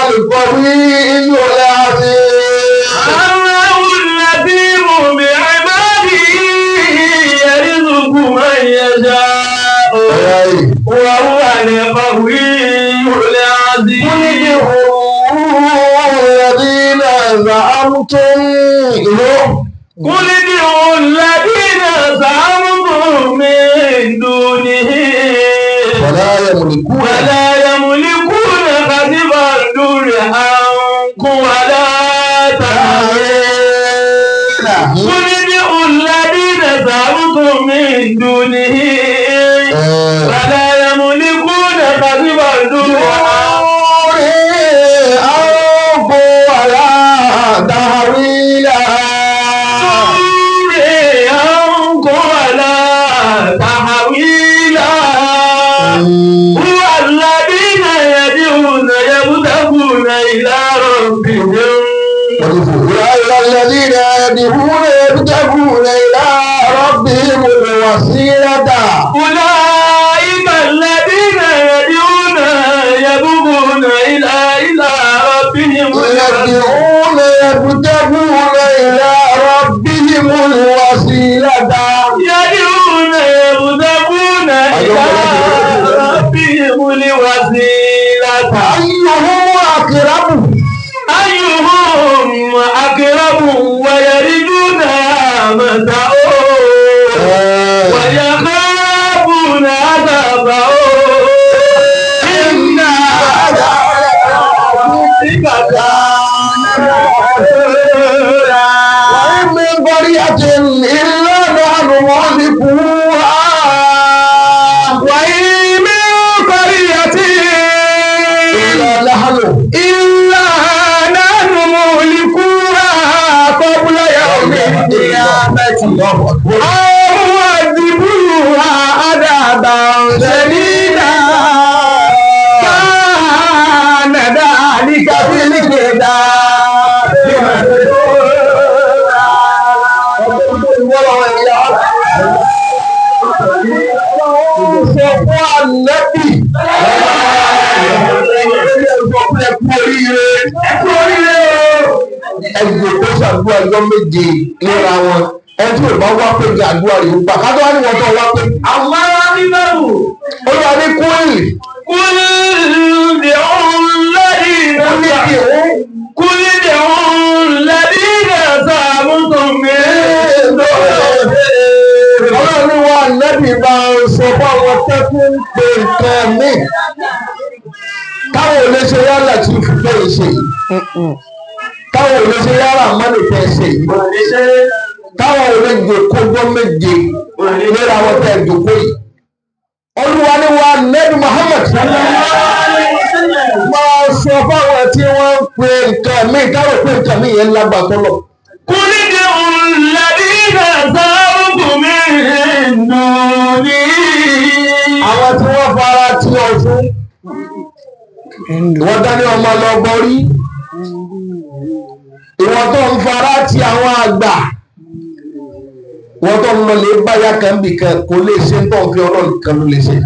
القوي العزيز. الله اللطيف بعباده يرزق من يشاء وهو القوي العزيز. قل ادعوا الذين زعمتم. قل ادعوا الذين زعمتم من دونه ولا يملكون ولا يملكون كشف الضر عنكم ولا تحويلا. قل ادعوا الذين زعمتم من دونه فلا يملكون كشف الضر عنكم ولا تحويلا. عنكم ولا تحويلا. هو الذين يدعون يبتغون إلى ربهم. أولئك الذين يدعون يبتغون إلى ربهم الوسيلة. أولئك الذين يدعون يبغون إلى ربهم. يدعون يبتغون إلى ربهم الوسيلة. يدعون يبتغون إلى ربهم الوسيلة. أيهم أقرب. أيهم أقرب ويرجون رحمته ويخافون عذابه إن عذاب ربك كان. وإن من قرية إلا نحن مهلكوها. وإن من قرية إلا نحن إلا نحن مهلكوها قبل يوم القيامة الله أكبر. أو معذبوها عذابا شديدا كان ذلك في الكتاب مسطورا. Sọ fún Ànábì. Ẹ kú oríire. Ẹ kú oríire o. Ẹgbẹ́ tó ṣàdúrà ọjọ́ 7 léra wọn. Ẹ tí ò bá wá pé ní àdúrà yìí gbà. Ká tó wá ní wọ́n tó wá pé. Allahu akbar. Olúwa ní kúrì. قل ادعوا الذين Ó ní kí òun. قل ادعوا الذين زعمتم من دونه. Ọlọ́run ní wa Ànábì bá ń sọ fáwọn tẹ́kùn ń pe nǹkan míì. Táwọn ò lè ṣe yálà tí ìfúnpẹ́ yìí ṣe yìí. Táwọn ò lè ṣe yálà mọ́lẹ̀ tẹ́ ṣe yìí. Táwọn ò lè jòkó ọjọ́ 7 léra wọn tẹ́ jòkó yìí. Olúwa ní wa Ànábì Muhammad máa sọ fáwọn tí wọ́n ń pe nǹkan míì táwọn pé nǹkan míì yẹn lágbàtọ́ lọ. قل ادعوا الذين زعمتم من دونه. Àwọn tí wọ́n fara ti Ọ̀ṣun. Ìwọ́n dání ọmọ lọ borí. Ìwọ́n tó ń fara ti àwọn àgbà. Wọ́n tó ń lọ lè báyà kan bì kan kò lè ṣe tó ń fi Ọlọ́run kan ló lè ṣe.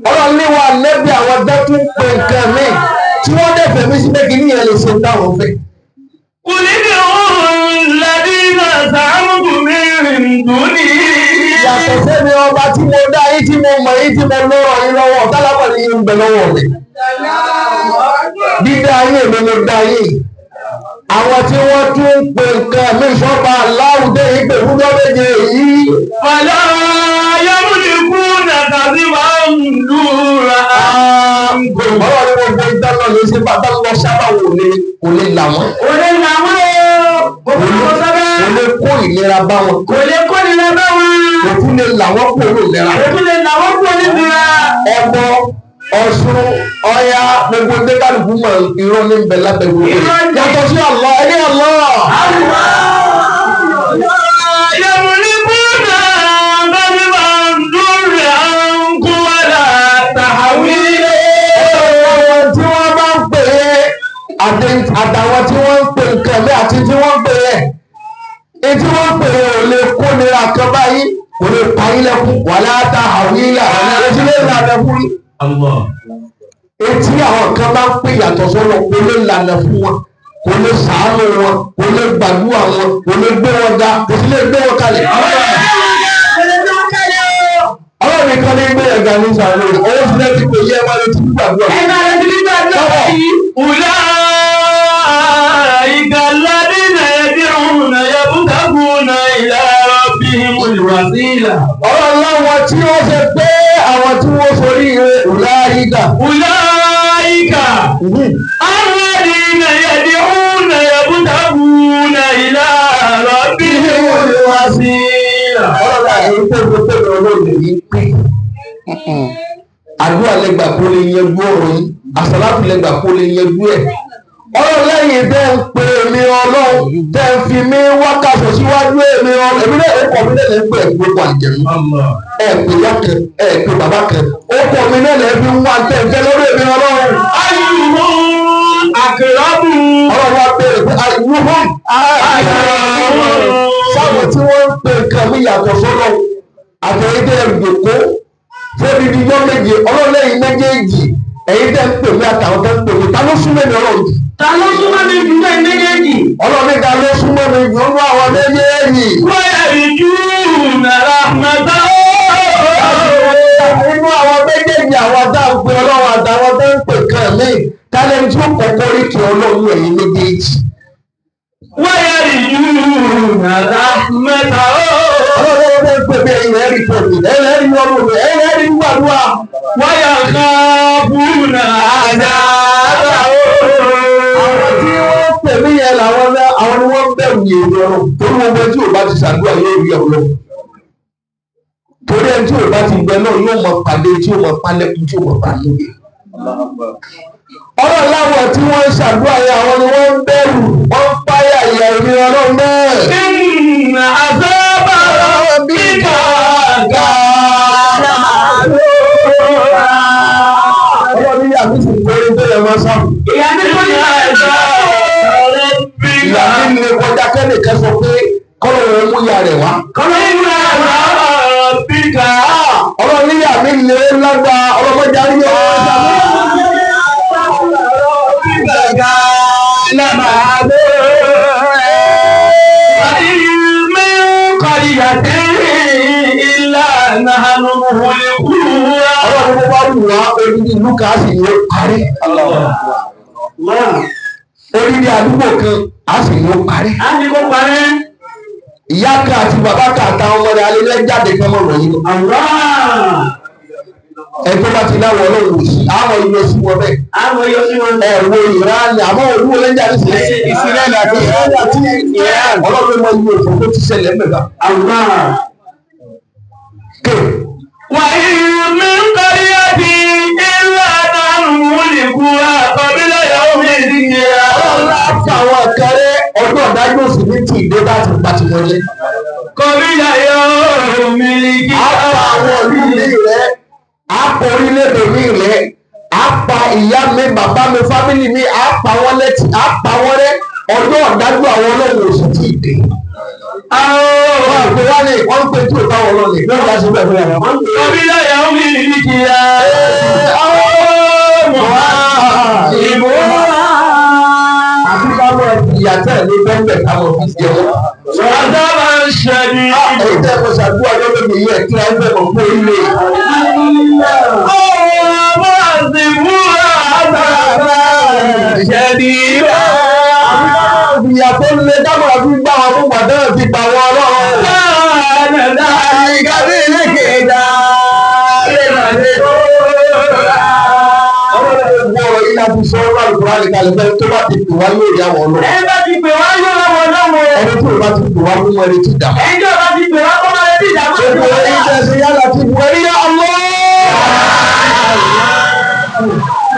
Ọlọ́run ní wa nẹ́bí àwọn dẹ́kun pé nǹkan míì tí wọ́n dẹ̀ fẹ̀mí sí pé kìíní yẹn lè ṣe táwọn fẹ́. قل ادعوا الذين زعمتم من دونه. Yàtọ̀ sẹ́mi ọba tí mo dá yín tí mo mọ̀ yín tí mo lọ́rọ̀ yín lọ́wọ́ tálábà ní yín ń bẹ lọ́wọ́ mi. Dídá ayé mi mo dá yín. Àwọn tí wọ́n tún ń pe nǹkan mi sọ́ba aláwùdé yìí pè fún ọjọ́ 7 yìí. فلا يملكون كشف الضر عنكم. Ọlọ́run ní gbogbo ìtàn lọ lè ṣe bàtà lọ sábà wò lè kò lè là wọ́n. Kò lè là wọ́n o. Kò lè kó ìlera bá wọn. Kò lè kó ìnira bá wọn. Kò tún lè là wọ́n kó ìlera. Kò tún lè là wọ́n kó ìnira. Ẹbọ, Ọ̀ṣun, Ọya, gbogbo ẹgbẹ́ kálukú mọ̀ irọ́ ní bẹ lábẹ́ gbogbo rẹ̀. Yàtọ̀ sí Allah, ẹni Allah. يملكون كشف الضر عنكم ولا تحويلا. Àwọn tí wọ́n bá ń pè é àtàwọn tí wọ́n ń pè nǹkan mi àti tí wọ́n ń pè é. Etí wọ́n ń pè é ò lè kó nira kan báyìí, kò lè pa yín lẹ́kún, wà láta àwílà, kò sí lè rà bẹ fún yín. Etí àwọn kan bá ń pè yàtọ̀ sọ́nà, kò lè lànà fún wọn, kò lè sàánú wọn, kò lè gbàdúrà wọn, kò lè gbé wọn ga, kò sì lè gbé wọn kalẹ̀. Ọlọ́run nìkan ní gbé ẹ̀gá ní sàánú rẹ̀. Owó sílẹ̀ tí kò yẹ ẹ máa retí gbàdúrà. أولئك الذين يدعون يبتغون إلى ربهم الوسيلة. Ọlọ́run láwọn tí wọ́n ṣe pé àwọn tí wọ́n forí ire ọ̀làyíkà. أولئك الذين يدعون يبتغون إلى ربهم الوسيلة. Ọlọ́run àyè tó tó tó lọ lóde yìí pé àdúrà lẹ́gbà kó lè yanjú ọ̀rọ̀ yìí, àsàlátù lẹ́gbà kó lè yanjú ẹ̀. Ọlọ́run lẹ́yìn tẹ́ ń pe èmi Ọlọ́run, tẹ́ ń fi mí wákàtí síwájú èmi Ọlọ́run, èmi náà ó kọ̀ mí náà lẹ́ ń pè é gbogbo àjẹmú. Ẹ pè ìyá kan, ẹ pè bàbá kan, ó kọ̀ mí náà lẹ́ fi ń wá tẹ́ ń fẹ́ lórí èmi Ọlọ́run. أيهم أقرب. Ọlọ́run wá béèrè pé àìwúhùn sáwọn tí wọ́n ń pe nǹkan mi yàtọ̀ sọ́lọ́ àtẹ̀yẹ́dẹ́ ìjòkó fódìdí yọ méje. Ọlọ́run lẹ́yìn méjèèjì, ẹ̀yin tẹ́ ń pè mí àtàwọn tẹ́ ń pè mí, ta ló súnmọ́ mi Ọlọ́run jù? Ta ló súnmọ́ mi jù náà méjèèjì? Ọlọ́run ní ta ló súnmọ́ mi jù nínú àwọn méjèèjì? ويرجون رحمته. Nínú àwọn méjèèjì, àwọn tá à ń pe Ọlọ́run àtàwọn tẹ́ ń pè kan mí, tálẹ́ni tí ó kọ́kọ́ rí kí Ọlọ́run ẹ̀yin méjèèjì? ويرجون رحمته. Ọlọ́run ló ń pè mí, ẹ̀yin rẹ̀ rí pè mí, ẹ̀yin rẹ̀ rí ọlọ́run mi, ẹ̀yin rẹ̀ rí gbàdúrà. ويخافون عذابه. Àwọn tí wọ́n pè mí yẹn làwọn náà, àwọn ni wọ́n bẹ̀rù yẹn lọ́rùn, torí wọn bẹ tí ò bá ti ṣàdúrà yóò rí ọlọ́run, torí ẹni tí ò bá ti gbẹ náà yóò mọ pàdé tí ó mọ palẹ̀kùn tí ó mọ pàdé. Ọlọ́run láwọn tí wọ́n ń ṣàdúrà yẹn, àwọn ni wọ́n ń bẹ̀rù, wọ́n ń páyà ìyà ìní Ọlọ́run náà. إن عذاب ربك كان محذورا. Ọlọ́run ní àmì sì kórè tó yẹ máa sáfù. إن عذاب Ìyá ربك mi lè kọjá kẹ́nìkan sọ pé kọ́lọ̀ wọn mú ìyá rẹ̀ wá. إن عذاب ربك Ọlọ́run ní ìyá mi lè lágbá ọlọ́mọdé àríyá كان محذورا. وإن من قرية إلا نحن مهلكوها. Ọlọ́run tó bá wù wá, odidi ìlú kan á sì ní ó parí. Odidi àdúgbò kan á sì ní ó parí. Ìyá kan àti bàbá kan àtàwọn ọmọ rẹ̀ alẹ́ jáde kan mọ̀ wọ̀nyí lọ. Ẹ tó bá ti láwọ Ọlọ́run ò sí àwọn ilé sí wọn bẹ́ẹ̀. Ẹ wo Ìran àmọ́ olúwo lẹ́jà ní sílẹ̀. Ìsírẹ́lì àti Ìsírẹ́lì àti Ìran. Ọlọ́run mọ iye òfin tó ti ṣẹlẹ̀ mẹ́ta. Ké وإن من قرية إلا نحن مهلكوها قبل يوم القيامة. Ọlọ́run láti àwọn kan rẹ ọdún ọ̀dájú òsì ní ti ìdó láti pa ti wọlé. قبل يوم Á pa àwọn القيامة. ìlú mi rẹ, á pa orílẹ̀-èdè mi rẹ, á pa ìyá mi, bàbá mi, fámìlì mi, á pa wọ́n lẹ́tì, á pa wọ́n rẹ́. Ọdún ọ̀dájú àwọn Ọlọ́run òsì tí ì dé. Wọ́n àpè wá ní wọ́n ń pè tí ò táwọn Ọlọ́run ní. Lọ́wọ́ láti bẹ̀rẹ̀ fún yàrá. قبل يوم القيامة. Àbí ká mọ̀ ìyá tẹ̀ ní bẹ́ńbẹ̀ ká mọ̀ fi jẹ wọ́n. عذابا شديدا. Èyí tẹ́ mo ṣàdúrà lọ́dọ̀ mi yẹ kí wọ́n bẹ̀ mọ̀ fún ilé. معذبوها عذابا شديدا. Ìyá tó lé dábàá fi gbá wọn fún gbàdá ti gbà wọn Ọlọ́run. كان ذلك في الكتاب مسطورا. Ọlọ́run gbogbo ọ̀rọ̀ yìí láti sọ ọ́ láti kúrò àlìkalẹ̀ fẹ́ tó bá ti pè wá yóò rí àwọn Ọlọ́run. Ẹ bá ti pè wá yóò lọ́wọ́ lọ́wọ́. Ẹni tí ò bá ti pè wá fún wọn retí ìdààmú. Ẹni tí ò bá ti pè wá kó máa retí ìdààmú. Gbogbo ẹ̀yin tẹ́ ṣe yálà ti bu ẹ̀rí yá Allah.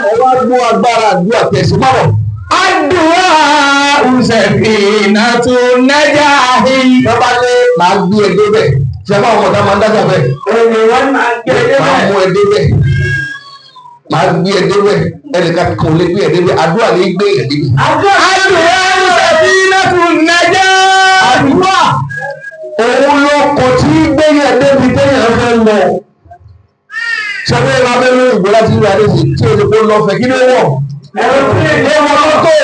Ẹ wá gbọ́ agbára àdúrà tẹ̀sí mọ́rọ̀. Àdúrà Ùsẹ̀fìnà tó nájà hì. Wọ́n bá ní màá gbé ẹ débẹ̀. Ṣé báwọn ọmọdé máa ń dájà bẹ́ẹ̀? Ẹni wọ́n máa gbé e Màá débẹ̀. mú ẹ débẹ̀. Màá gbé ẹ débẹ̀. Ẹnìkan kan ò lè gbé ẹ débẹ̀. Àdúrà ní gbé ẹ débẹ̀. Àdúrà Àdúrà Ùsẹ̀fìnà tó nájà. Àdúrà òun ló kò tí í gbé yẹn débi téèyàn fẹ́ lọ. Ṣẹ́fẹ́ ìlú abẹ́lé òyìnbó láti ìlú adéṣe tí o lè kó lọ́fẹ̀ẹ́ kí ló wọ̀? Ẹ̀rọ tí Ẹ wọ mọ́tò.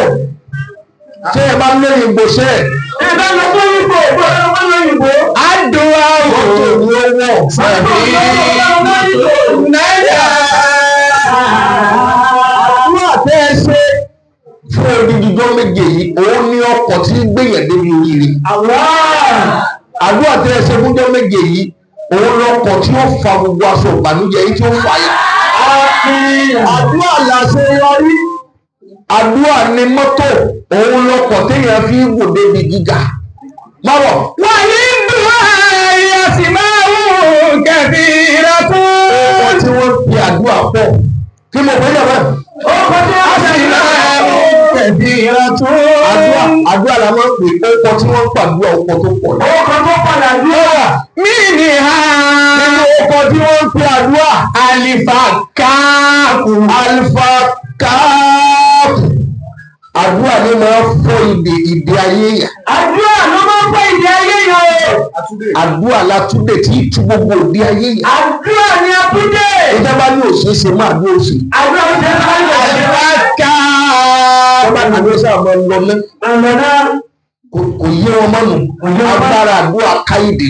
Ṣé ẹ bá lóyún ìbò ṣẹ́ ẹ̀? ẹ bá lọ sí òyìnbó, bó lọ sí òyìnbó. Àdúrà Mọ́tò ni ó wọ̀. Nájà. Àdúrà tẹ́ ẹ ṣe fún odidi ọjọ́ méje yìí, òun ní ọkọ̀ tí ń gbèyàn débi oríire. Àdúrà tẹ́ ẹ ṣe fún ọjọ́ méje yìí, òun lọkọ̀ tí ó fa gbogbo aṣọ ìbànújẹ́ yìí tí ó fà yà. Àdúrà làṣeyọrí. Àdúrà ni mọ́tò, òun lọkọ̀ téèyàn fi ń gùn débi gíga. Máwọ̀, Wà ní dùn àyà sì máa ń kẹfì rẹ ọkọ̀ fún. tí wọ́n fi àdúrà pọ̀. Kí mo pè é jàmbá? Ọkọ̀ tí wọ́n Sì máa ń kẹfì rẹ Àdúrà fún. àdúrà la máa ń pè é, ọkọ̀ tí wọ́n ń pàdúrà ọkọ̀ tó pọ̀ ní. Ọkọ̀ tó padà dúró. Mí ni ha. Nínú ọkọ̀ tí wọ́n ń pè àdúrà, Àlìfà káàkù. Alifa káàpù. Àdúrà ni máa ń fọ́ ìdè ìdè ayé yà. Àdúrà ló máa ń pẹ́ ìdí ayé yẹn o. Àdúrà la túnde tí í tú gbogbo òde ayé yà. Àdúrà ni àtúndé. Ìjọba ní òṣèṣe máa dúró sí. Àdúrà ló ṣe máa ń lọ. Àlìfà káàkù. Ọba ní ìwé sáà máa ń lọ náà. Àlọ́dá. Kò yé wọn mọ́nu. Agbára àdúrà káyìdè.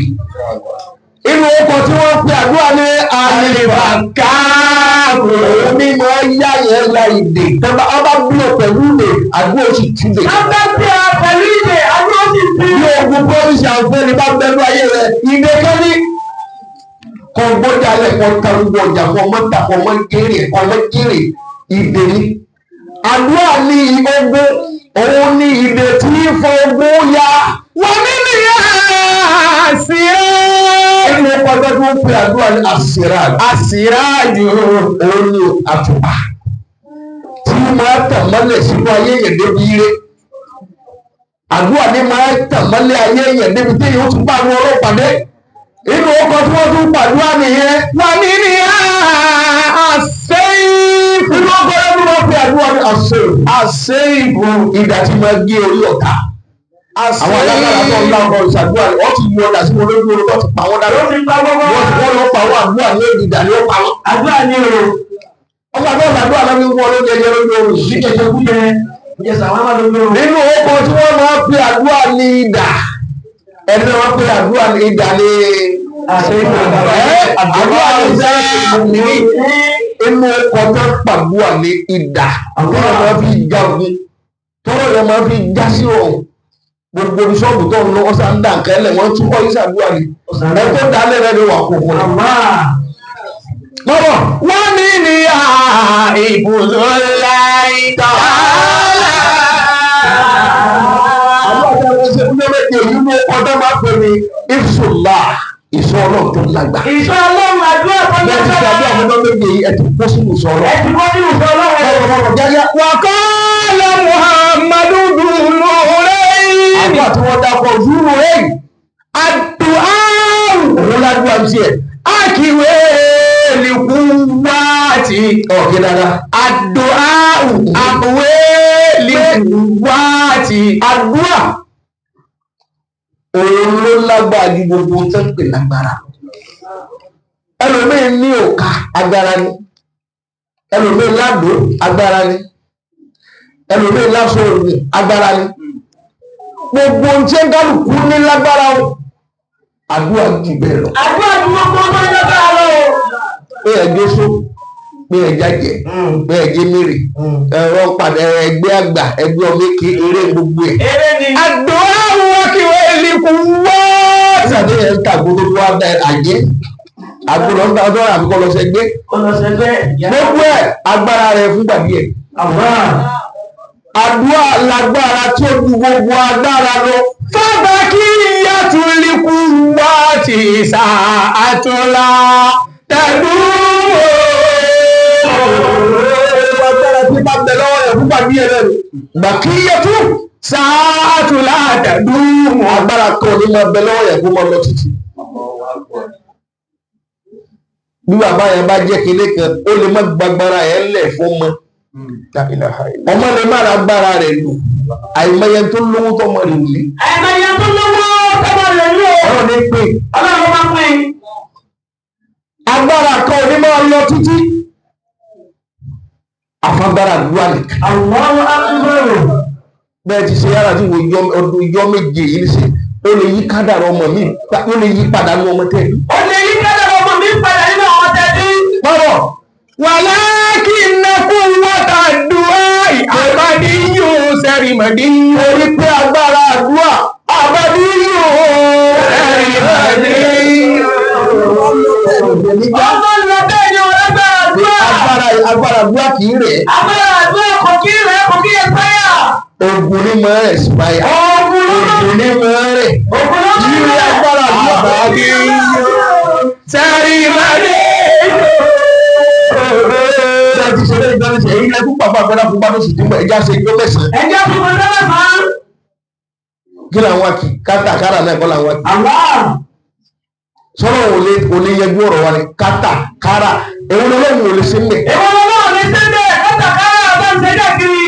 Inú ọkọ̀ tí wọ́n pe àdúrà ní Àlìfà káàkù. Òun ní máa yá yẹn la ìdè. Tọ́ba ọba bí o pẹ̀lú ìdè, àdúrà ó sì túnde. Abẹ́ tí a pẹ̀lú ìdè, àdúrà sì ti. Bí ogun promise and fail bá bẹ̀rù ayé rẹ̀, ìdè kẹ́ni. Kọ gbọ́dọ̀ alẹ́ kọ ta gbogbo ọjà kọ ọmọ ta kọ ọmọ jèrè kọ ọmọ jèrè ìdè ni. Àdúrà ní ogun, òun ní ìdè tí ń fọ ogun ya. Wà mí ni àṣírà. Inú ọkọ̀ ọjọ́ tí wọ́n pe àdúrà ní àṣírà. Àṣíráàjù. Òun ní àtùpà tí máa tàn mọ́lẹ̀ sínú ayé yẹn débi ire. Àdúrà ní máa tàn mọ́lẹ̀ ayé yẹn débi tí yóò tún bá àwọn ọlọ́pàá dé. Inú ọkọ̀ tí wọ́n tún pàdúrà nìyẹn. Wà mí ni àṣẹ́yìnfù. Inú ọkọ̀ tí wọ́n pe àdúrà ní àṣẹ. Àṣẹ́yìnfù. Ìdá tí máa gé orí ọ̀tá. Àwọn alágbára tó ń lá ọkọ̀ ìṣàdúrà ni wọ́n ti yọ ọ̀dà sí wọn lójú oorun tó ti pa wọ́n dáná. Ó ti pa gbogbo. Wọ́n lọ pa wọ́n àdúrà ní ìdá ni ó pa wọ́n. Àdúrà ni o. Ọmọ àdúrà àdúrà lọ́wọ́ ń wọ́n lóúnjẹ jẹ lójú oorun. Jíjẹ kújẹ. Jíjẹ sàwọn lójú oorun. Nínú ọkọ̀ tí wọ́n máa pe àdúrà ní idà. Ẹni náà wọ́n pe àdúrà ní idà ní ẹ́ àdúrà ní sẹ́yìn ní inú ọkọ̀ tó ń pàdúrà ní idà. Tọ́lọ̀ máa fi jagun. Tọ́lọ̀ yẹn máa fi já sí ọ̀hún. Gbogbo bíṣọ́ọ̀bù tó ń lọ ọ̀sán ń dà nǹkan ẹlẹ̀ wọ́n tún kọ́ ìṣàdúrà ni. Ẹ tó dálé rẹ̀ ni wà kó fún un. Lọ́wọ́ Wà mí ni ìbùdó láì tààlà. àwọn ọ̀dọ́ ẹ̀rọ ṣe fún méje yìí ní ọdọ́ máa pè ní ìfúnlá ìṣọ́ ọlọ́run tó lágbà. Ìṣọ́ ọlọ́run àdúrà tó Bẹ́ẹ̀ ti lágbára. ṣàdúrà fún ọdọ́ méje yìí ẹ ti kó sínú ìṣọ́ ọlọ́run. Ẹ ti wọ́n ní ìṣọ́ ọlọ́run. Ọ̀rọ̀ jẹ́jẹ́ وقال محمد ذو النورين àdúrà tí wọ́n dákọ̀ zúrù rẹ̀ الدعاء òun ládùúgbà ń tiẹ̀. أكوي لقوات Ọ̀kẹ́ dáadáa. الدعاء أقوي لقوات Àdúrà òun ló lágbára ju gbogbo tó ń pè lágbára. Ẹlòmíín ní òkà agbára ni. Ẹlòmíín ládòó agbára ni. Ẹlòmíín láṣọ òògùn agbára ni. Gbogbo ohun tí ń kálukú ní lágbára o. Àdúrà jù bẹ́ẹ̀ lọ. Àdúrà ni gbogbo ọmọ lágbára lọ. Pé ẹjọ́ só, pé ẹja jẹ, pé ẹjẹ́ mèrè, ẹ̀rọ padà ẹgbẹ́ àgbà, ẹgbẹ́ ọmọ èké, eré gbogbo ẹ̀. Eré ni. الدعاء أكوي لقوات Ṣàdé yẹn ń ta àgbo tó wá da àjẹ́. Àgbo lọ ń ta ọdọ́ àbíkọ́ lọ sẹ́gbẹ́. Ọlọ́sẹ̀gbẹ́. Gbogbo ẹ̀ agbára rẹ̀ fúngbà díẹ̀. Àdúrà lágbára tí ó ju gbogbo agbára lọ. فبقية القوات ساعة لا تدوم Gbogbo agbára tí bá bẹ lọ́wọ́ rẹ̀ fúngbà díẹ̀ lẹ́nu. Gbàkíyẹ̀tú ساعة لا تدوم agbára kan ní máa bẹ lọ́wọ́ rẹ̀ kó máa lọ títì. Bí bàbá yẹn bá jẹ́ kinní kan, ó lè má gbàgbára yẹn lẹ̀ fún ọmọ. Ọmọ lè má ra agbára rẹ̀ lò. Àìmọye tó lówó tọmọ rẹ̀ ò ní. Àìmọye tó lówó tọ́mọ rẹ̀ ní o. Ọlọ́run ní pé Ọlọ́run máa pín. Agbára kan ò ní máa lọ títí. Àfagbára àdúrà nìkan. Allahu akbar. Bẹ́ẹ̀ ti ṣe yára tí wo ọdún ijọ́ méje yìí ní sè ó lè yí kádàrá ọmọ mi, ó lè yí padà ní ọmọ tẹ́. Ó lè yí kádàrá ọmọ mi padà nínú àwọn tẹ́bí. Báwọ̀ ولكن قوة الدعاء أبدي سرمدي. Orí pé agbára àdúrà àbádí yóò سرمدي. Ọmọ lọ bẹ́ẹ̀ ni ọlọ́gbàrá àdúrà. Agbára àdúrà kì í rẹ̀. Agbára àdúrà kò kí rẹ̀ kò kí ẹ̀spáyà. Ogun ní mọ́ ẹ̀spáyà. Ogun ló mọ̀. Ogun ní mọ́ rẹ̀. Ogun ló mọ̀. Yírí agbára àdúrà أبدي سرمدي. Ṣé ti ṣe lẹ́yìn tó ń ṣe èyí lẹ́kún pàpà àgbẹ̀dá fún bá tó sì dìbò ẹja ṣe ijó mẹ́sàn-án. Ẹjẹ́ fún mi lọ́wọ́ máa. Kí làwọn akí kátàkárà náà kọ́ làwọn akí. Allah. Sọ́nà ò lè yẹjú ọ̀rọ̀ wa ni kátàkárà èwo lọ́lọ́run ò lè ṣe ń bẹ̀. Èwo lọ́wọ́ mi sẹ́ńdẹ̀ kátàkárà bá ń ṣe káàkiri.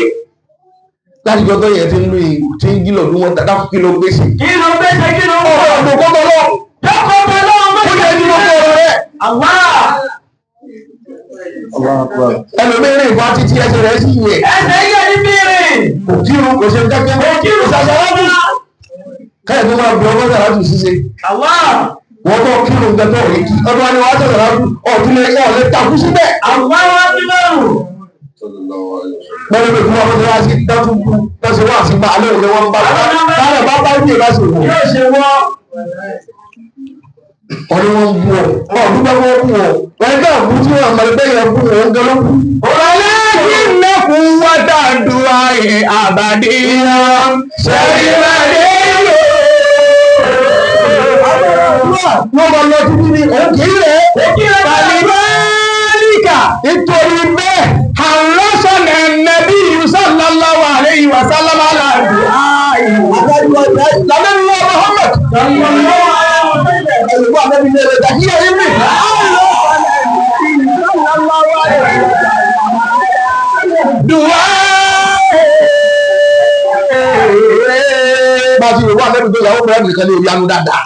Láti jọ tó yẹ ti ń lu ìlú tí ń jí lọ́dún wọn tàdá kí ló gbé sí. Kí ló gbé ṣe kí ló wọ̀? Ọ̀rọ̀ àgbò kọ́ lọ. Jókòó bẹ lọ́wọ́ Ó mọ́. yẹ kí ló kọ́ ọ̀rọ̀ rẹ̀. Allah. Ẹlòmíràn ìfọ̀ títí ẹsẹ̀ rẹ̀ sì yẹ. Ẹsẹ̀ yẹ ní bíire. Kò kírun kò ṣe kẹ́kẹ́. Kò kírun. Kò ṣàṣàwọ́dù. Káyọ̀ tó máa bí ọgbọ́n sàrátù ṣíṣe. Allah. Wọ́n tó kírun nǹkan tó rí kí. Ọdún wa ni wọ́n á sàrátù ọ̀tún lè ọ̀lẹ́ takú síbẹ̀. Allahu akbar. Bẹ́ẹ̀ni pé kí wọ́n fẹ́ wá sí dátú kú tọ́sí wá sí bá alẹ́ òní wọ́n bá bá bá bá bí ìbá sì wọ̀. Yóò ṣe wọ́. Ọdún wọn bú ọ, ọdún bá wọ́n bú ọ. Wọ́n gbà bú tí wọ́n àmàlẹ́ bẹ́ẹ̀ yẹn bú wọn gan ló bú. ولكن قوة الدعاء أبدي سرمدي. Wọ́n máa lọ títí ní òun kì í rẹ̀. فلذلك Nítorí bẹ́ẹ̀, حرصنا النبي صلى الله عليه وسلم على الدعاء. Lànàbí wa Muhammad. Ẹ̀lùkọ́ àbẹ́bí ní ẹ̀rọ ìdájí ẹ̀yìn mi. دعاء. Bá a ti rò wá àbẹ́bí tó ìyàwó mìíràn nìkan ní ìyanu dáadáa.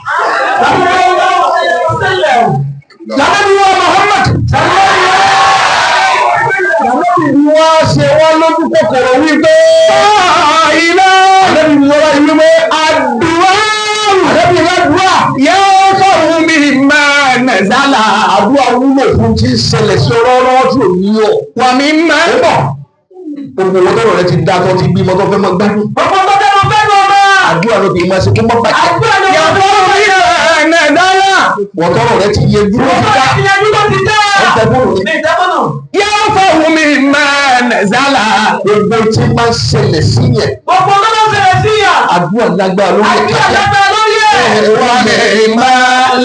Lànàbí wa Muhammad. Lànàbí ni wọ́n ṣe wọ́n lójú kòkòrò wípé. إلى Àbẹ́bí ni wọ́n wá wípé. الدعاء Àbẹ́bí ládùúrà. يرفع مما نزل Àdúrà wúlò fún tí ń ṣẹlẹ̀ sí ọlọ́rọ́ tí ò ní yọ. ومما Ó bọ̀. Gbogbo owó tọrọ rẹ ti dá tó ti bímọ tó fẹ́ mọ gbádùn. Gbogbo tó fẹ́ mọ fẹ́ mọ ọmọ. Àdúrà ló fi máa ṣe kó mọ́ bàjẹ́. Àdúrà ló يرفع مما نزل Wọ́n tọrọ rẹ ti yẹ dúró ti dá. Ìyẹn ló ti dá. Ọ̀tẹ̀ bọ̀rọ̀ Ní ìtẹ́kọ̀nà. يرفع مما نزل Gbogbo tí máa ń ṣẹlẹ̀ sí yẹn. Gbogbo tó bá ṣẹlẹ̀ sí yà. Àdúrà lágbára lórí Àdúrà lágbára lórí ẹ̀. ومما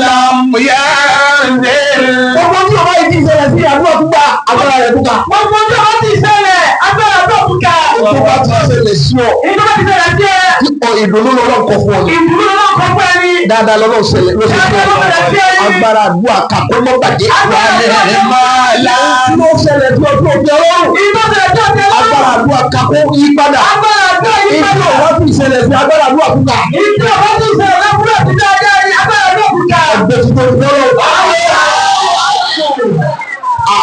لم ينزل. Gbogbo tí o bá yìí ti ṣẹlẹ̀ sí àdúrà tó gba agbára rẹ̀ tó ga. Gbogbo tó bá ti ṣẹlẹ̀ agbára tó kù ká. Tó bá ti ṣẹlẹ̀ sí ọ. Ìjọba ti ṣẹlẹ̀ sí ẹ. Tí ọ ìdùnnú lọ́lọ́ kọ fún ọ ni. Ìdúró lọ́kọ̀ fún ẹni. Dáadáa lọ́lọ́ ṣẹlẹ̀ ló ṣe fún Dáadáa ọ. ló ṣẹlẹ̀ sí ẹni. Agbára àdúrà kàkó mọ́ bàjẹ́. Agbára àdúrà ومما لم Tí ó ṣẹlẹ̀ tí ọdún òbí ọlọ́run. Ìjọba ṣẹlẹ̀ tó ti Agbára lọ́rùn. àdúrà kàkó yí padà. Agbára àdúrà yí Ìdí padà. ọ̀wá ti ṣẹlẹ̀ sí agbára àdúrà tó ga. Ìjọba ti ṣẹlẹ̀ lọ́kùnrin àti dáadáa ni agbára tó kù ká. Àgbẹ̀tìtò ìfọ́lọ́.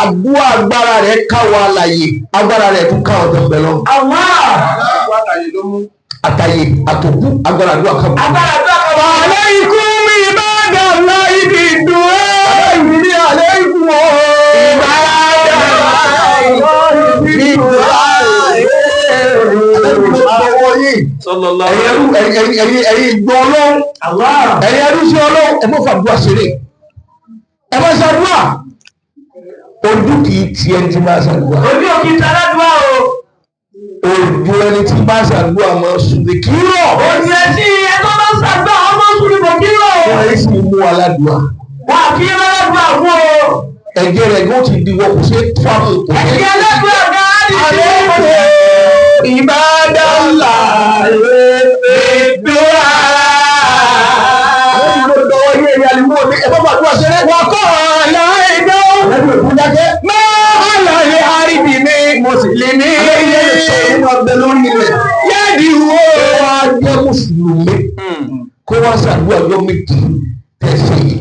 Àdúrà agbára rẹ̀ káwa àlàyé agbára rẹ̀ tún káwọn tó ń bẹ lọ́run. Allah. Àtàyè àtòkú agbára àdúrà káwọn. Agbára àdúrà kan wà. عليكم عباد الله بالدعاء. Ìrírí àlẹ́ ìkú o. عباد الله بالدعاء. Ọwọ́ yìí. Ẹ̀yin ìgbọ́ ọlọ́run. Allah. Ẹ̀yin ẹrú sí ọlọ́run. Ẹ má fàdúrà ṣeré. Ẹ má ṣàdúrà. Ojú kìí ti ẹni tí máa ṣàdúrà. Ojú òkè ta aládùá o. Ojú ẹni tí máa ṣàdúrà máa sùn ní kí rọ̀. Òsì ẹ̀sìn ẹ̀tọ́ bá ń ṣàgbà ọmọ sùn kò kí lọ. Wọ́n yìí sì mú aládùá. Wà á kí aládùá fún o. Ẹ̀jẹ̀ rẹ̀ yóò ti di wọ́n kò ṣe é fáwọn òkú. Ẹ̀jẹ̀ aládùá gan á di sí. عباد الله بالدعاء. وقال أيضا ما على الأرض من مسلم يدعو. Jẹ́ mùsùlùmí kó wá ṣàdúrà ọjọ́ méje tẹ̀sí yìí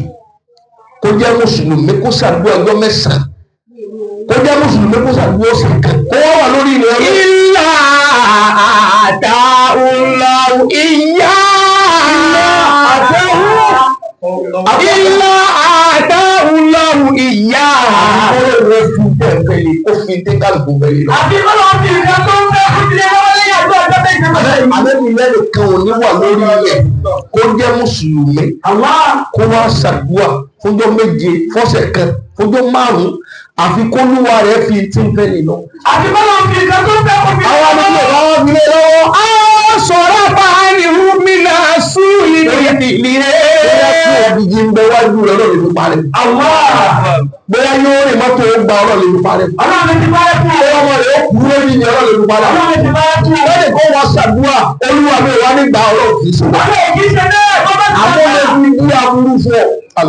Kó jẹ́ mùsùlùmí kó ṣàdúrà ọjọ́ mẹ́sàn-án, kó jẹ́ mùsùlùmí kó ṣàdúrà ọ̀sẹ̀ kan, kó wá wà lórí ilẹ̀ ọlọ́run. إلا آتاه الله إياه إلا آتاه الله إياه. Ọlọ́run fi bẹ́ẹ̀ bẹ́ẹ̀ lè kó fi dé kálukú bẹ́ẹ̀ lọ. Àbí kọ́lọ́ fi nǹkan tó ń fẹ́ fún ilé lọ́wọ́ lẹ́yìn àdúrà ọjọ́ méje mẹ́ta yìí. Àbẹ́bí lẹ́nu kan ò ní wà lórí ilẹ̀ kó jẹ́ mùsùlùmí kó wá ṣàdúrà fúnjọ́ méje, fọ́sẹ̀ kan, fúnjọ́ márùn-ún, àfi kólúwa rẹ̀ fi tí ń fẹ́ lè lọ. Àbí kọ́lọ́ fi nǹkan tó ń fẹ́ fún ilé Àwọn lọ́wọ́. àdúgbò bá wọn fi lé lọ́wọ́. Sọ̀rọ̀ bá ní rúmìnà súlì nílé. Bóyá kí òbíjì ń bẹ wájú rẹ̀ lọ́rọ̀ lè fi parẹ́. Bóyá yóò rìn mọ́tò ó gba ọlọ́run lè fi parẹ́. Ọlọ́run ti bá ẹ kú. Bóyá ọmọ rẹ̀ ó kú lórí ìyẹn ọlọ́run lè fi parẹ́. Ọlọ́run ti bá ẹ kú. Wọ́n lè kó wọn ṣàdúrà olúwa mi wá nígbà ọlọ́run kì í ṣe. Ọlọ́run kì í ṣe bẹ́ẹ̀. Bọ́ bá ti Àwọn bá lè fi bí aburú fún ọ.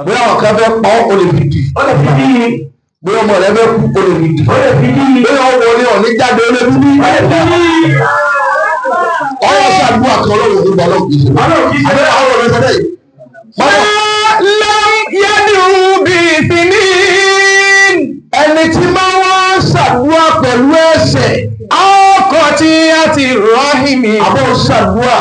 Bóyá àwọn kan fẹ́ pa ọ́, o lè fi dì. Ó lè fi dí. Bóyá ọmọ rẹ fẹ́ kú, o lè fi dì. Ó lè fi dí. Bóyá ọmọ rẹ ò ní jáde, o lè fi dì. Ó lè fi dí. Ọwọ́ ṣàdúrà kan ọlọ́run nígbà ọlọ́run kì í ṣe. Ọlọ́run kì í ṣe Àbẹ́ bẹ́ẹ̀. àwọn ọ̀rẹ́ sọ́dẹ̀ yìí. Báwo Lam yad'u bi sinin. Ẹni tí máa wá ṣàdúrà pẹ̀lú ẹ̀ṣẹ̀, Ọkọ̀ tí a ti rọ́hìnmí. àbọ̀ ṣàdúrà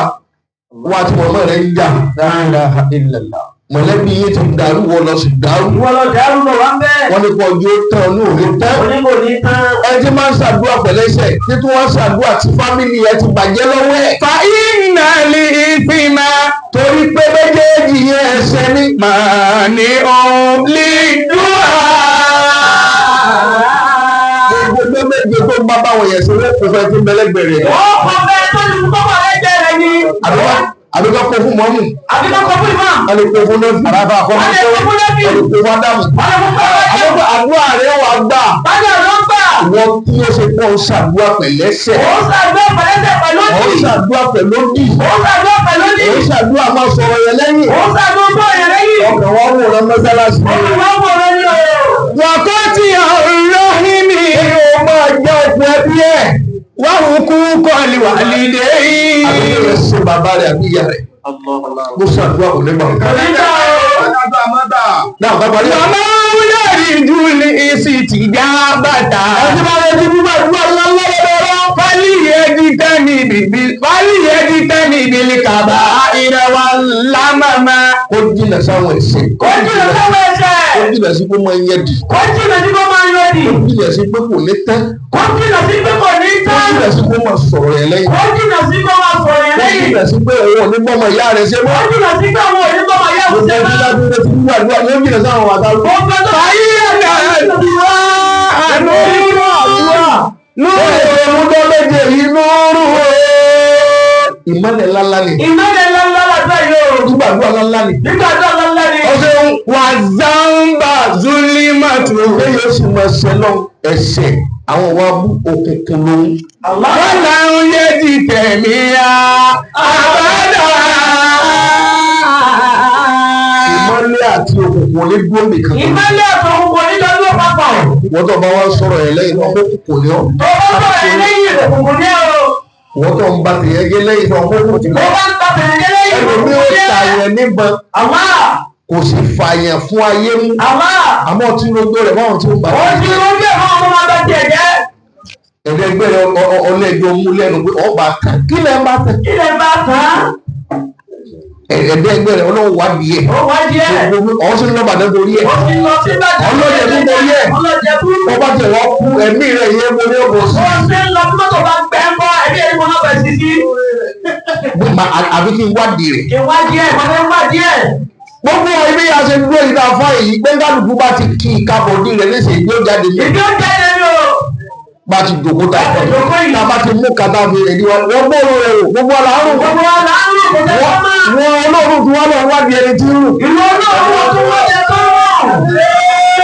wà tí mọ̀mọ́ rẹ̀ ń jà. La ilaha illallah. Mọ̀lẹ́bí yín ti dàrú, wọ lọ sí dàrú. Ìwọ lọ dàrú lọ wá ń bẹ́ẹ̀. Wọ́n ní kó ọjọ́ tán ní òní tán. Oní kò ní tán. Ẹni tí máa ń ṣàdúrà pẹ̀lú ẹ̀ṣẹ̀, tí tí wọ́n ṣàdúrà tí fámìlì ẹ ti bàjẹ́ lọ́wọ́ ẹ̀. Fa inna li ithma Torí pé méjèèjì yẹn ẹ̀ṣẹ̀ ni. máa ní òun lè dúà. Gbogbo méje tó ń bá báwọn yẹn ṣe wọ́n kò fẹ́ tí ń bẹ́lẹ́gbẹ̀rẹ̀ rẹ̀. Ó kọ bẹ́ẹ̀ tó ní kókó lẹ́jẹ̀ rẹ̀ ni. Àbíká kó fún mọ́mù, Àbí kó kọ fún ìmọ̀. a lè kó fún nọ́ọ̀fì, Wọ́n lè kó fún lẹ́bí. a lè kó fún ádámù. Wọ́n lè kó fún ọlọ́jẹ̀. Àbúkọ àdúrà rẹ̀ wà gbà. Bájọ̀ ló ń gbà. Wọ́n tí ó ṣe pọ̀ ń ṣàdúrà pẹ̀lẹ́sẹ̀. Ó ṣàdúrà pẹ̀lẹ́sẹ̀ pẹ̀lú Ó ń òdì. ṣàdúrà pẹ̀lú òdì. Ó ṣàdúrà pẹ̀lú òdì. Ó ń ṣàdúrà máa sọ̀rọ̀ yẹn lẹ́yìn. Ó ṣàdúrà bọ̀ yẹn lẹ́yìn. Ọkàn wọn wò lọ mọ́sálásí. Ọkàn wọn wò lọ ní o. Wàkọ́ tí rọ́hìnmí. Èyí ó máa jẹ́ okùn ẹbí ẹ̀. Wàhùkú kọ́lì wà lídé. Àbí rẹ̀ ṣe bàbá rẹ̀ àbí ìyá rẹ̀. Mo ṣàdúrà kò ní gbà. Kò ní gbà o. Náà bá parí. Wàmọ́ yẹ̀rì júlì ìsì tìjà bàtà. Ẹni máa retí gbígbàdúrà ńlá ńlá lọ́dọ̀ ọlọ́run. Fálíyẹ́dì tẹ́ni bìbí kàbá ìrẹwà lámàmá. Kó jìnà sáwọn ẹ̀ṣẹ̀. Kó jìnà sáwọn ẹ̀ṣẹ̀. Kó jìnà sí pé máa ń yẹ dì. Kó jìnà sí kó máa yọ dì. Kó jìnà sí pé kò ní tán. Kó jìnà sí pé kò ní Kó tán. jìnà sí pé máa sọ̀rọ̀ yẹn lẹ́yìn. Kó jìnà sí kó máa sọ̀rọ̀ yẹn Kó lẹ́yìn. jìnà sí pé òun ò ní bọ́mọ ìyá rẹ̀ ṣe Kó mọ́. jìnà sí pé àwọn òní bọ́ máa yá òun Gbogbo ṣe ẹni mọ́. bá dúró sí gbígbàdúrà yóò jìnà sáwọn àtàwọn. Gbogbo tó Fàyíyàdà dùwà Nínú àdúrà lóòrùn ọdún méje yìí lóòrùn ìmọ̀lẹ̀ ńláńlá ni. Ìmọ̀lẹ̀ ńláńlá làdúrà yìí o. Gbígbàdúrà ńláńlá ni. Gbígbàdúrà ńláńlá ni. Ọ̀sẹ̀ ń wà zamba zulimatu. pé yóò sì máa ṣe lọ ẹ̀ṣẹ̀ àwọn wa mú òkùnkùn lòun. Wọ́lá ń yé di tẹ̀mí ya àbádà. Ìmọ̀lẹ̀ àti òkùnkùn ò lè dúró nìkan. Ìmọ̀lẹ̀ àtòkùnkùn ní lọ́dún papọ̀. Wọ́n tó bá wá sọ̀rọ̀ ẹ̀ lẹ́yìn náà òkùnkùn ni ọ́. Tó bá sọ̀rọ̀ ẹ̀ lẹ́yìn òkùnkùn ní o. Wọ́n tó ń ba tèèyàn jẹ́ lẹ́yìn náà òkùnkùn ni Tó ọ́. bá ń ta tèèyàn jẹ́ lẹ́yìn Ẹlòmíì ó òkùnkùn ní ẹ̀. tààyàn níbọn Àmá kò sì fààyàn fún ayé mú. àmá Àmọ́ tí rojọ́ rẹ̀ báwọn tí ó bá ó ti rojú ẹ̀ fún ọmọ máa bá tiẹ̀ jẹ́. ẹ̀ẹ́dẹ́gbẹ́ rẹ̀ ọlẹ́jọ́ mú lẹ́nu pé ọba kan kí lẹ́ ń bá tẹ̀. Kí lẹ bá tán? Ẹ̀ẹ́dẹ́gbẹ́ rẹ̀ ọlọ́run wá bí ẹ̀. Ó wá díẹ̀. Ọ̀hún sí lọ́ba náà torí ẹ̀. Ó ti lọ sí Ìbàdàn. Ọlọ́jẹ̀ tó borí ẹ̀. Ọlọ́jẹ̀ bú. Wọ́n bá tẹ̀ wọ́n kú ẹ̀mí rẹ̀ yẹn mo ní ọ̀bọ̀ sí. Ó ṣe ń lọ bí mọ́tò bá gbẹ́ ń bọ́ ẹ̀mí ẹ̀rí mo náà bẹ̀ sí sí. Àbí kí n wádìí rẹ̀. Ìwádìí ẹ̀ mo fẹ́ wádìí ẹ̀. Gbogbo ibi a ṣe dúró yìí náà fún èyí pé kálukú bá ti kí ìkabọ̀dí rẹ̀ léṣe yóò jáde ní. Ìdí ó jáde ní o. Bá ti jòkó ta Bá ti jòkó yìí. tá a bá ti mú kàtà fi rẹ̀ ní wọn. Wọ́n gbóòórùn rẹ̀ wò gbogbo ọ̀la àrùn. Gbogbo wa là ń rò kò tẹ́ kọ́ máa. Wọ́n olóòórùn tí wọ́n lọ wádìí ẹni tí ń rùn. Ìwọ náà wọ́n tún wọ́n jẹ tó rọ̀.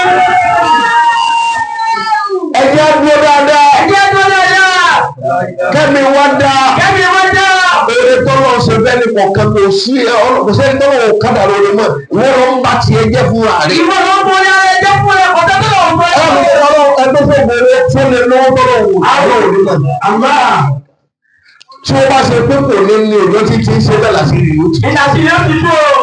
Ẹ jẹ́ á dúró dáadáa. Ẹ jẹ́ tó dáadáa. Kẹ́mi wá dáa. Kẹ́mi wọ́n dá. Oore tọ́lọ̀ ṣe fẹ́ ní kọ̀ọ̀kan kò sí ẹ kò sẹ́ni tọ́lọ̀ ò kádà lóore mọ́. Ìwọ ló ń bá tiẹ̀ jẹ́ fúnra rẹ̀. Ìwọ ló ń borí ara ẹ jẹ́ fún ẹ kò tẹ́ tó lọ fún ẹ. Ọlọ́run ẹgbẹ́ fún ògbóró tó lè lówó tọ́lọ̀ wò lọ́wọ́ òní mọ̀. Àmà. Tí ó bá ṣe pé kò ní ní òjò títí ń ṣe bẹ́ẹ̀ láti rí ìlú. Ìdásílẹ̀ ó ti tó o.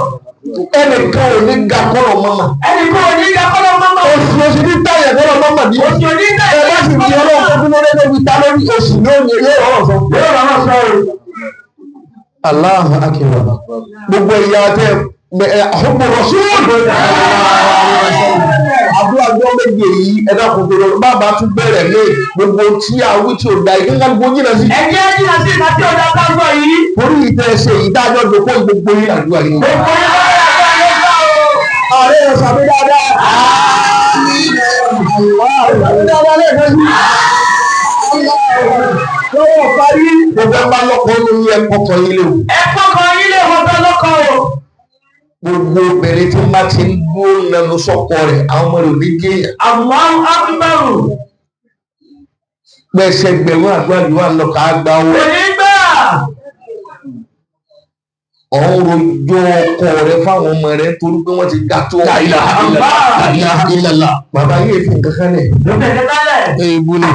Ẹnìkan ò ní ga kọ́lọ̀ mọ́mà. Ẹnì kan ò ní ga kọ́lọ̀ mọ́mọ́. Oṣù oṣù ní táyà kọ́lọ̀ mọ́mà ní. Oṣù òní Ẹ táyà bá sì di ọlọ́run tó dúró lé lórí ta lórí oṣù lónìí yóò rọrùn sọ. Yóò rọrùn sọ o. Allahu akbar. Gbogbo ìyá tẹ ọ̀pọ̀ rọ̀ṣúlù. Àdúrà gbọ́ méje yìí ẹ dákun tó lọ. Bàbá tún bẹ̀rẹ̀ lé gbogbo tí a wí tí ò da ìkíńkà gbogbo jìnnà sí. Ẹ̀jẹ̀ jìnnà sí ìka tí ò dá bá gbọ́ yìí. Orí ìtẹ́ ṣe ìdájọ́ dòkó gbogbo yìí àdúrà yìí. Gbogbo yín bá yà bá yóò gbà o. Ààrẹ yóò sàmì dáadáa. Sàmì dáadáa lẹ́ẹ̀kan sí. Lọ́wọ́ parí. Gbogbo ẹ bá lọ́kọ̀ọ́ ní ẹ̀kọ́ kan yín léwu. Ẹ kọ́kọ́ yín lè wọ́n tán lọ́kọ̀ o. Gbogbo obìnrin tí má ti ń gbó nanu sọ́kọ rẹ̀ àwọn ọmọ rẹ̀ ò ní géèyàn. Allahu akbar. Pẹ̀sẹ̀ gbẹ̀rún àdúrà yìí wà lọ kà á gba owó. Kò ní gbà. Ọ̀hún rojọ́ ọkọ rẹ̀ fáwọn ọmọ rẹ̀ torí pé wọ́n ti ga tó. La ilaha illallah. La ilaha illallah. Bàbá yìí fi nǹkan kan lẹ̀. Ló tẹ̀lé tálẹ̀. Èébú ni.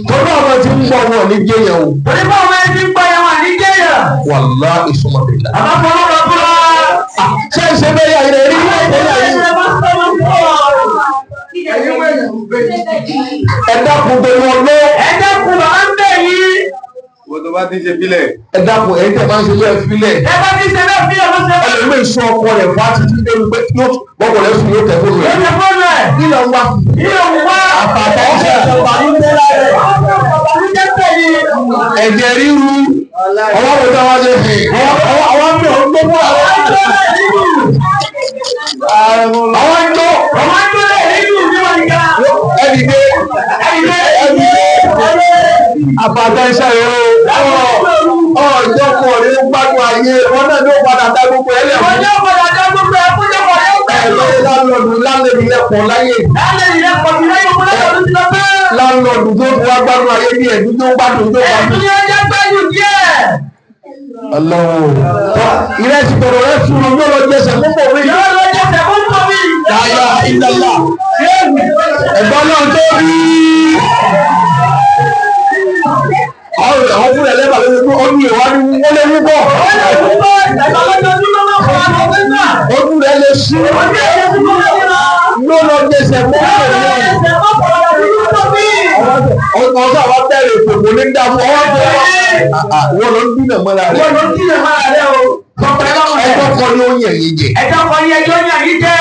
Torí àwọn tí ń gbọ́ wọn ní géèyàn o. Torí bá àwọn ẹni tí ń gbọ́ yẹn wà ní jẹ́yàn. Wàláhì summa billah. Àbá fọwọ́ lọ búra. Ṣé ìṣe bẹ́ẹ̀ yà ilẹ̀ rí bẹ́ẹ̀ yà yìí? Ẹ dákun torí ọlọ́. Ẹ dákun bàbá ń bẹ̀ yín. Wọ́n tó bá ti ṣe bílẹ̀. Ẹ dákun ẹ̀yin tẹ̀ máa ń ṣe bẹ́ẹ̀ fílẹ̀. Ẹ bá ti ṣe bẹ́ẹ̀ fi ọmọ ṣe bẹ́ẹ̀. Ẹlòmíì sọ ọkọ rẹ̀ fún àtìtì débi pé yóò bọ́kọ̀ rẹ̀ sùn yóò tẹ̀ fóònù Yóò rẹ̀. ṣe fóònù ẹ̀. Kí ló ń wá? Yóò wá. Àbàtà ọ̀sẹ̀ ìbànújẹ́ lára rẹ̀. Ìbànújẹ́ bẹ̀ yín. Ẹ̀jẹ̀ ríru. Ọwọ́ wo táwọn ṣe fi? Ọwọ́ mi ò ń gbogbo àwọn. Àwọn ń jó. Ọmọ ń dúró nínú ìlú ọ̀nìkà. Ẹ̀dìdé. Ẹ̀dìdé. Ẹ̀dìdé. Àbàtà iṣẹ́ rẹ̀ o. Ọjọ́ kan rẹ̀ ń gbádùn ayé. Wọn náà ló padà dá gbogbo ẹ̀ lẹ̀ Wọ́n fún. yóò padà dá gbogbo ẹ̀ fún ìjọba yóò Ẹ̀rọ gbẹ̀rù. lálọ́ọ̀dù lálẹ́bí lẹ́pọ̀ láyé. Lálẹ́ ìrẹ́ pọ̀ jù lẹ́yìn òkú lẹ́yìn ọdún tí lọ bẹ́ẹ̀. Lálọ́ọ̀dù tó fi wá gbádùn ayé bí ẹ̀dún tó gbádùn tó gbádùn. Ẹ̀dùn yẹn jẹ́ gbẹ́yù díẹ̀. Ọlọ́run. Ìrẹsì tọ̀rọ̀ rẹ̀ fún un yóò lọ jẹsẹ̀ fún bòmí. Yóò lọ jẹ́sẹ̀ fún bòmí. Láyà ìlàlá. Ẹ̀gbọ́n náà tó rí. Àwọn àwọn fúnra ẹlẹ́bàá ló ń gbọ́ ọdún rẹ̀ wá ní wọ́n lé wú bọ̀. Ó lè fún bọ́ ìgbà lọ́jọ́júmọ́ máa fọ́ àwọn ọmọ náà. Ọdún rẹ̀ lè sú. Ó ní ẹ̀yẹ fún bòmí. Yóò lọ jẹsẹ̀ fún Yóò lọ bòmí. jẹ́sẹ̀ fún bòmí. Ọ̀sán àwọn bẹ̀rẹ̀ ìfòkò ní dààmú ọwọ́ tó wá. Wọ́n lọ ń dínà mọ́ra rẹ̀. Wọ́n ló ń dínà máa rẹ̀ o. Tọpẹ́ lọ́wọ́ rẹ̀. Ẹjọ́ kan ni ó yàn yín jẹ. Ẹjọ́ kan ní ẹjọ́ ní àyín jẹ́.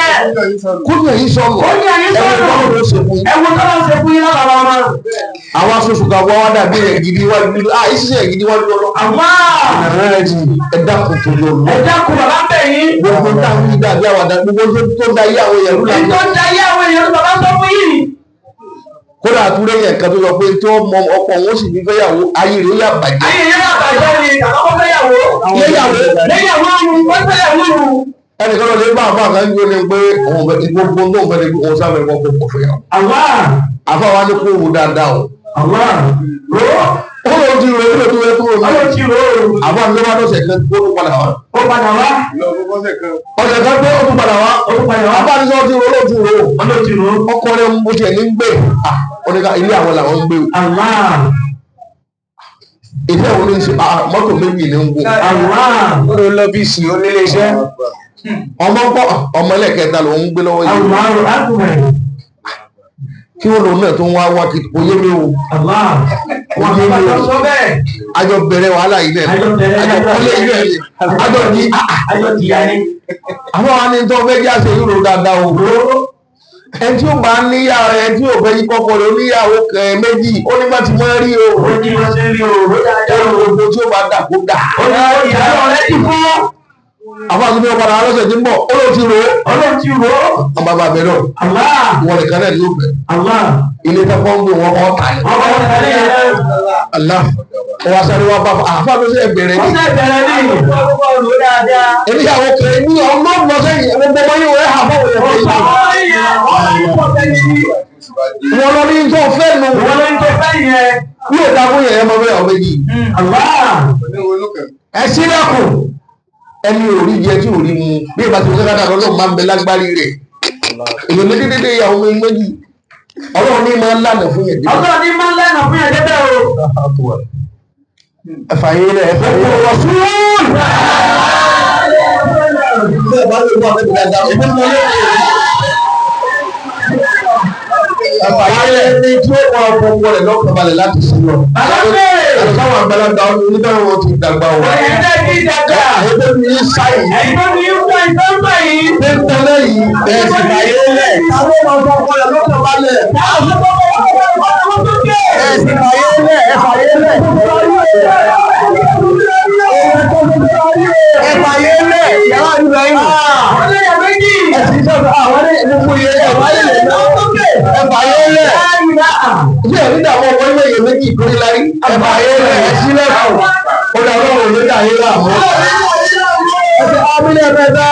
Kó yàn yín sọnù. Ó yàn yín sọnù. Ẹ̀wọ̀n ìgbọ́n ló ṣe fún yín. Ẹ wo tọ́lá ń ṣe fún yín lára ọmọ. Àwọn aṣoṣù kan wá wá dàbí ẹ̀ gidi wájú ah ìṣiṣẹ́ ẹ̀ gidi wájú ọlọ́. Àmọ́ Ẹ dákun tó lọ lọ. ẹ dákun bàbá ń bẹ̀ yín. Gbogbo táwọn yìí dàbí àwàdà gbogbo tó da yé àwọn èèyàn rúlà. Èyí tó ń da ayé àwọn èèyàn bàbá sọ fún yìí. Kódà àtúndé yẹn kan tó sọ pé tí wọ́n mọ ọkọ wọn sì ní fẹ́yàwó ayé rẹ̀ ó yà bàjẹ́. Ayé yẹn náà bàjẹ́ ni àkọ́kọ́ fẹ́yàwó. Yéyàwó. Lẹ́yàwó ọ̀run, wọ́n fẹ́yàwó ọ̀run. Ẹnìkan lọ lè bá àbá kan gbé ní pé òun bẹ gbogbo tó ń fẹ́ ni pé òun sábẹ̀ kọ́ kó fẹ́yàwó. Àwa Àfa wa ní kó wò dáadáa o. àwa rò ó. Ó lóun ti rò ó lóun ti rò ó. Ọlọ́run ti rò ó. Àfa mi ló bá lọ́sẹ̀ kan kó tó padà wá. Ó padà wá. Lọ fún bọ́sẹ̀ kan. Ọ̀sẹ̀ kan pé ó tún padà wá. Ó tún padà wá. Àfa mi sọ ti rò ó lóun ti rò ó. Ọlọ́run ti rò ó. Ọkọ rẹ̀ ń bó tiẹ̀ ní gbé. Oníka ilé àwọn làwọn ń gbé o. Àwa Ilé àwọn ní ṣe mọ́tò méjì ní ń gùn. àwa Ó lọ lọ́fíìsì onílé iṣẹ́. Ọmọ ń pọ̀ ọmọ ẹlẹ́kẹta lòún ń gbé lọ́wọ́ yìí. àwa akbar. Kí wọ́n lòun náà tó ń wá wá kí kò yé mi o. Àwa. Kò yé mi o. Sọ bẹ́ẹ̀. Àjọ bẹ̀rẹ̀ wàhálà yìí náà. Àjọ bẹ̀rẹ̀ Àjọ kọ́lé yìí náà ni. Àjọ ní Àjọ tìyà ni. àwọn wa ní tó fẹ́ jẹ́ àṣẹ yìí rò dáadáa o. Ẹni tí ó bá níyàwó ẹni tí ò fẹ́ yí kọ́kọ́ rẹ̀ oníyàwó méjì ó nígbà tí wọ́n rí o. Ó ní wọ́n ṣe rí o. Ó dáadáa o. Gbogbo tí ó bá dà kó dà. Ó ní ìyàwó rẹ̀ ti fún. Àwọn àti mi padà lọ́sẹ̀ tí ń bọ̀ ó ló ti rò ó. Ọlọ́run ti rò ó. Àwọn bàbá mi náà Àwa wọn nìkan náà yóò fẹ́. àwa. Ilé tó kọ́ ń gbé wọn kọ́ ta ni. Ọkọ̀ ọ̀sẹ̀ yẹn. Allah ọwọ́ asáré wa bá àfa ló ṣe bẹ̀rẹ̀ Ó ní. ṣe bẹ̀rẹ̀ ní. Èmi àwọn kẹrẹ ní ọlọ́run lọ sẹ́yìn gbogbo ọmọ yìí wọ́n hà fáwọn èèyàn yìí. Wọ́n lọ ní tó fẹ́ nu. Yóò dá fún yẹn ọmọ bẹ́ẹ̀ ọmọ yìí. Ẹ sílẹ̀kùn. Ẹni ò rí jẹ tí ò rí mu. Bí ìbá ti wọ́n sẹ́kátà lọ́dọ̀ máa ń bẹ lágbárí rẹ̀. Èèyàn méjì dédé ìyàwó mi méjì. Ọlọ́run ní máa ń lànà fún yẹn débẹ̀. Ọlọ́run ní máa ń lànà fún yẹn débẹ̀ o. Ẹ̀fà yín lẹ̀, ẹ̀fà yín lẹ̀. Rọ̀súùlù. Bẹ́ẹ̀ bá lè mú àwọn ẹbí dáadáa, èmi mọ lé. Àbáyé ni tí ó wọ ọkọ rẹ̀ lọ́kàn balẹ̀ láti sí lọ. Bàbá bèrè. Àtàwọn àgbàlagbà onídàáwọ̀ wọn ti dàgbà wọ̀. Ẹ̀yin tẹ́ ti dàgbà. Àwọn tó ní sáyì. Ẹ̀yin tó ní ń pa ìtọ́ ń pa yìí. Ní tẹ́lẹ̀ yìí, Bẹ́ẹ̀ sì fàyè lẹ̀. àwọn ọmọ ọkọ rẹ̀ lọ́kàn balẹ̀. Ẹ sì fàyè lẹ̀. Ẹ fàyè lẹ̀. Ẹ fàyè lẹ̀. Yàrá àdúrà yìí. Ẹ̀sìn sọ̀rọ̀ àwọn ní gbogbo yẹn ẹ̀ wáyé lẹ̀ náà. Ẹ fàyè lẹ̀. Ilé ẹ̀rí dààmú ọmọ ilé yẹn méjì ìkórè lárí. Ẹ fàyè lẹ̀ ẹ sílẹ̀ kù. Ó dà ọlọ́run ló dà yín láàmú. Ẹ ti ámílẹ̀ mẹ́ta.